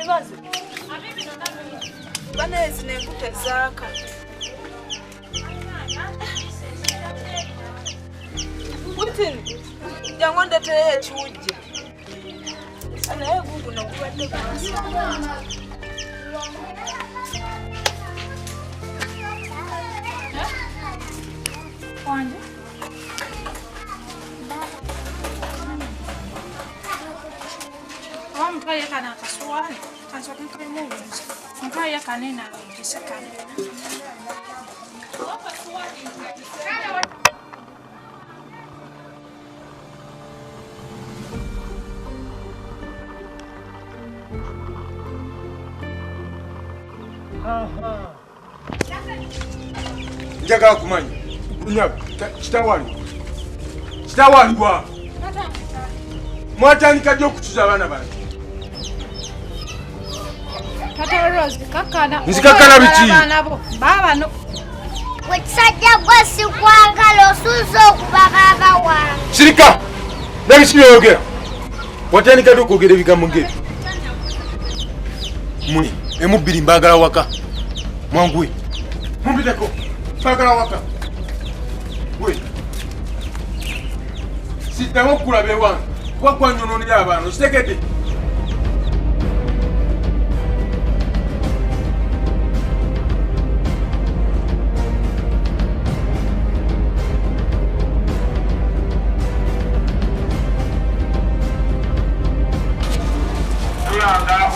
Zimaze. Bana zino enkute zaaka. Butini, jangu ondeetereyo ekiwujja. Naye guguno gubadde gwansi. Wanje? Mutwale kano akasuwaani kansooke nkamubuuze. Mutwale kano eno alongese kano. Njagala kumanya kitawaliwa mwatandika ddi okutuza abaana bange? Tata Rose kakana. Nzikakana biki? Baba no. Wekisajja gwe sikwagala osuuza okuba baaba wange. Sirika! Nabi sibyogera. Watandika ddi okwogera ebigambo ng'ebyo? Mwe emubbiri mbaagala waka. Mwanguwe. Mumpiteko. Mbaagala waka. We. Siddamu okulaba ewange. Kuba gwanyonoonera abaana okitegedde?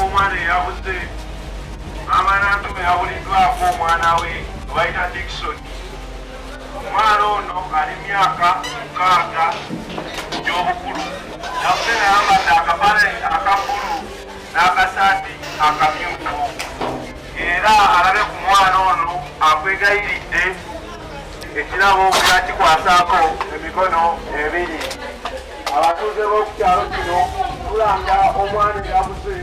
Omwana eyabuze maama Nantume yabuliddwako omwana we bayita Dickson. Omwana ono ali myaka 6 egy'obukulu. Yabuze nayambadde akapale aka bbulu n'akasaati akamyufu. Era alabe ku mwana ono akwegayiridde ekirabo yakikwasaako emikono ebiri. Abatuuze b'oku kyalo kino tulanga omwana eyabuze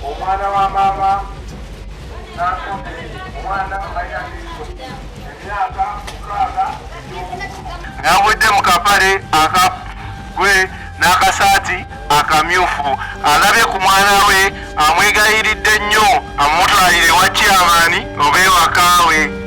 omwana wa maama Nantume, omwana bayita Dickson, emyaka 6 egy'obukulu. Yavudde mu kapale akagwe n'akasaati akamyufu. Alabye ku mwana we amwegayiridde nnyo amutwalire ewa chairman oba ewaka we.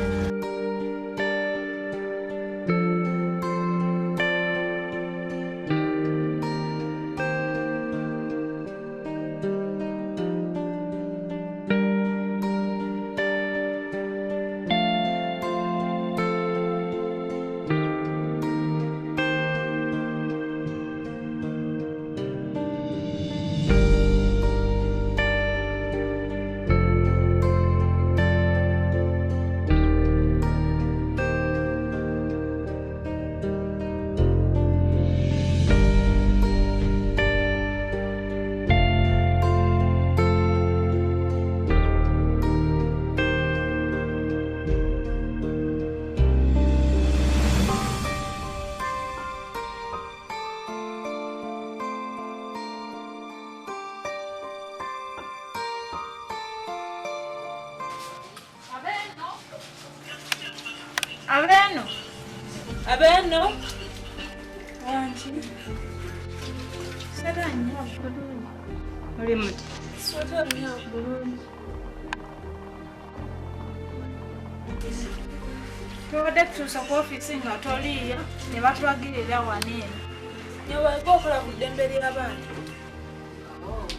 Abeno. Abeno. Wangi. Sera nnyo bulungi. Oli muti? Sera nnyo bulungi. Tubadde tutuusa ku ofiisi nga toliiyo ne batulagirira wano eno. Newaaga okola ku ddembe ly'abaana.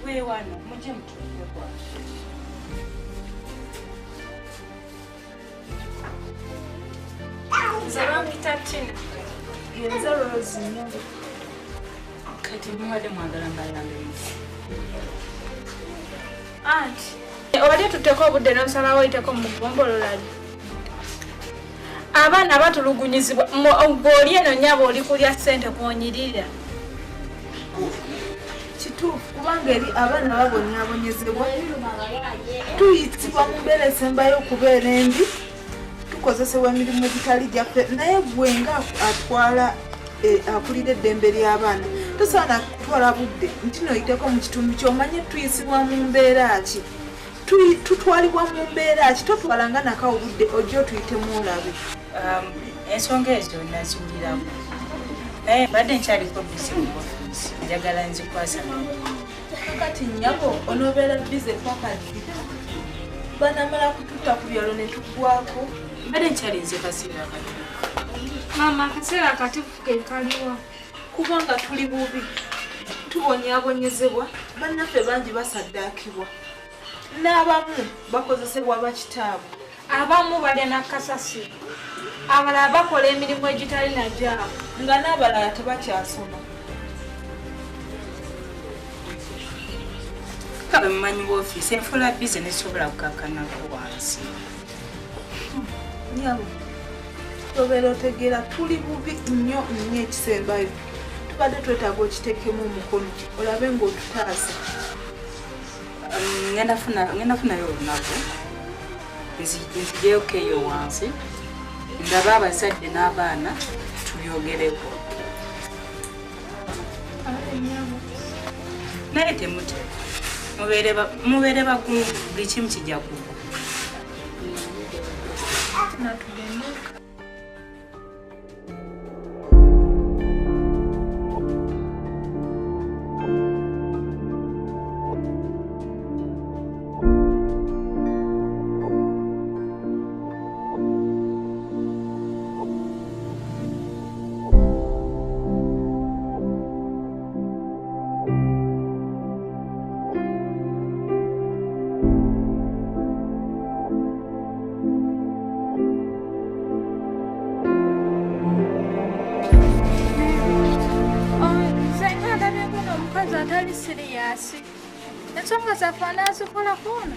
We wano mujje mutuule kwano. Nze bampita Tina. Nze Rose nnyo. Kati mubadde mwagala mbayambe muti? Anti obadde tutteko obudde n'osalawo oyiteko mu ggombolola lyo. Abaana batulugunyizibwa ng'oli eno nnyabo oli kulya ssente kw'onyirira. Kituufu kubanga eri abaana babonyaabonyezebwa. Tuyitibwa mu mbeera esembayo okubeera embi. Tukozesebwa emirimu egitali gyaffe naye gwe nga atwala akulira eddembe ly'abaana tosaana kutwala budde nti noyiteko mu kitundu ky'omanye tuyisibwa mu mbeera ki, tutwalibwa mu mbeera ki, totwalanga nakawo budde ojje otuyitemu olabe. Ensonga ezo naziwuliramu naye mbadde nkyaliko busy mu ofiisi, njagala nzikwasaganye. Kakati nnyabo onoobeera bize paka ddi? Banamala kututta ku byalo ne tuggwako. Mbadde nkyalinze kaseera katuufu. Maama, akaseera akatuufu ke kaliwa? Kubanga tuli bubi, tubonyaabonyezebwa, bannaffe bangi basaddaakibwa, n'abamu bakozesebwa bakitaabwe. Abamu balya na kasasiro, abalala bakola emirimu egitali na gyabwe, nga n'abalala tebakyasoma. Nga bwe mumanyi woofiisi enfuula bize nesobola kukakkanako wansi. Nnyabo, tobeera otegeera tuli bubi nnyo nnyo ekisembayo. Tubadde twetaaga okiteekemu omukono olabe ng'otutaasa. Ngenda funayo olunaku nzijeyoko eyo wansi ndabe abazadde n'abaana tubyogereko. Naye temutya, mubeere bagumu, buli kimu kijja kugwa. Natugende. Ensonga zaffe anaazikolako ono?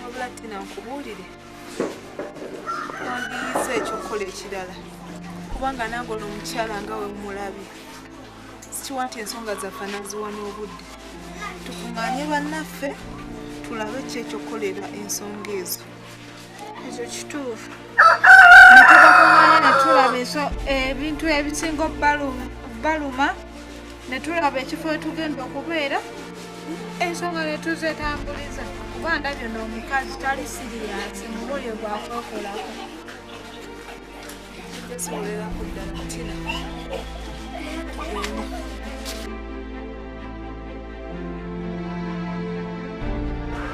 Wabula Tina nkubuulire, wandiyize ekyokukola ekirala, kubanga nange ono omukyala nga we mmulabye sikiwa nti ensonga zaffe anaaziwa n'obudde. Tukuŋŋaanye bannaffe tulabe ki ekyokukolera ensonga ezo. Ekyo kituufu. Ne tubakuŋŋaanya ne tulaba ebintu ebisinga obbaluma, ne tulaba ekifo we tugenda okubeera, ensonga ne tuzeetambuliza. Kuba ndabye ono omukazi tali siriyaasi mu bulyo bwakwekolako. Nsobolerako ddala Tina.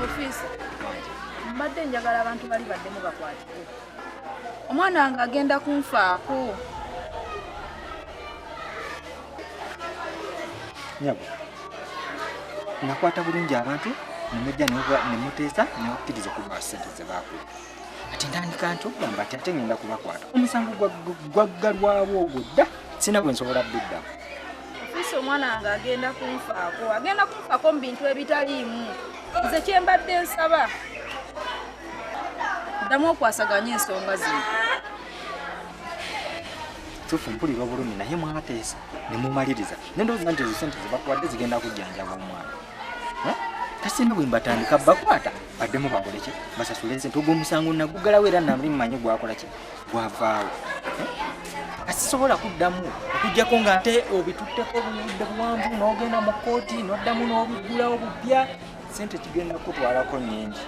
Ofiisa, mbadde njagala abantu bali baddemu bakwatibwe. Omwana wange agenda kunfaako. Nnyabo, nakwata bulungi abantu ne mujja ne muteesa ne bakkiriza okubawa ssente ze baakuwa. Ate ntandika nti okugamba nti ate ngenda kubakwata. Omusango gwaggalwawo ogwo dda, sina bwe nsobola biddamu. Ofiisa, omwana wange agenda kunfaako. Agenda kunfaako mu bintu ebitaliimu. Nze kye mbadde nsaba, ddamu okwasaganya ensonga zino. Tufu mpulira obulumi naye mwateesa ne mumaliriza. Ne ndowooza nti ezo ssente ze bakuwadde zigenda kujjanjaba omwana. Kasina bwe mbatandika bakwata baddemu bakole ki? Basasule ssente. Ogwo omusango naguggalawo era nali mmanyi gwakola ki? Gwavaawo. Asisobola kuddamu okuggyako ng'ate obitutteko obudde buwanvu n'ogenda mu kkooti n'oddamu n'obiggulawo bupya. Ssente kigenda kukutwalako nnyingi.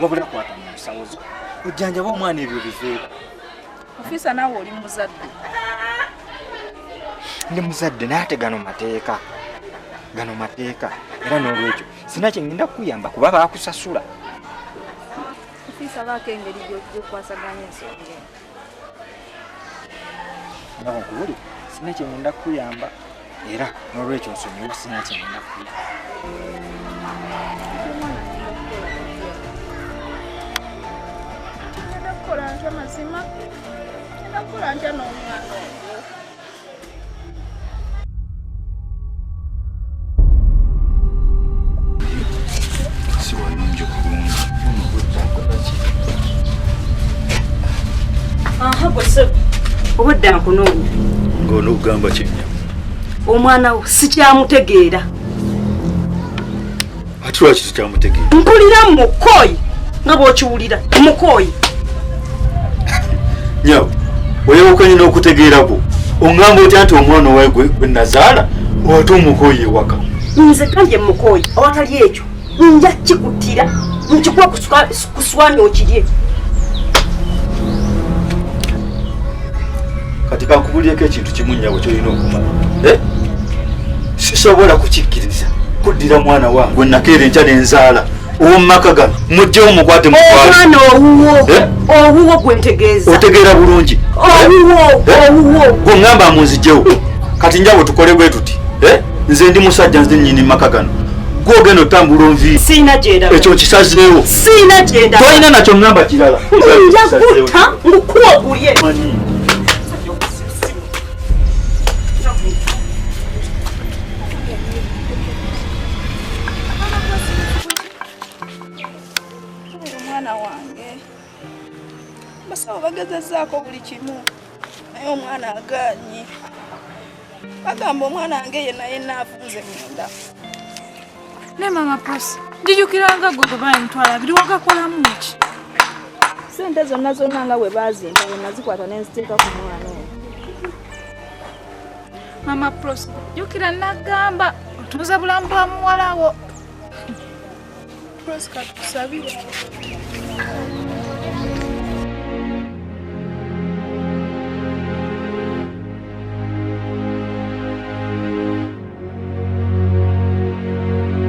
Wabula kwata mu nsawo zo ojjanjabe omwana ebyo biveeko. Ofiisa, naawe oli muzadde. Ndi muzadde naye ate gano mateeka. Gano mateeka era n'olwekyo sina kye ngenda kukuyamba kuba baakusasula. Ofiisa, baako engeri gy'okwasaganya ensonga eno. Nga nkubuulire, sina kye ngenda kukuyamba era n'olwekyo nsonyiwa, sina kye ngenda kukuyamba. Ngenda kukola ntya mazima? Ngenda kukola ntya n'omwana oyo? Si walungi bulungi. Aha, gwe ssebo, obudde nkunoonya. Ng'onookugamba ki nnyabo? Omwana wo sikyamutegeera. Ate lwaki tukyamutegeera? Mpulira mukooyi nga bw'okiwulira, mukooyi. Nnyabo, oyawukanye n'okutegeera kwo. Oŋŋamba otya nti omwana owaye gwe nazaala ate omukooyi ewaka? Nze kanje mukooyi, awatali ekyo nja kikuttira nkikuwa ku sswani okirye. Kati kankubuulireko ekintu kimu nnyabo ky'olina okumanya. Sisobola kukikkiriza. Kuddira mwana wange gwe nakeera enkya nenzaala ow'omumaka gano mugjewo mukwate mutwale. Omwana owuwo owuwo gwe ntegeeza. Otegeera bulungi. Owuwo owuwo. Gwe ŋŋamba munzigyewo. Kati njabo tukole bwe tuti. Nze ndi musajja nze nnyini maka gano. Gwe ogenda otambula onviiri. Siina gye ndaga. Ekyo nkisazeewo. Siina gye ndaga. Tolina nakyo ŋŋamba kirala. Nja kutta nkukuwa ogulye. Omwana wange basawo bagezezaako buli kimu naye omwana agaanye. Bagamba omwana wange yenna yenna afunze munda. Ne mama Prosi, njijukiranga gwe gwe balimutwala biri wagakolamu ki? Ssente zonna zonna nga bwe baazimpa bwe nazikwata ne nziteeka ku mwana oyo. Mama Prosi, jjukira nagamba otunze bulamu bwa muwala wo. Prosi katusabire.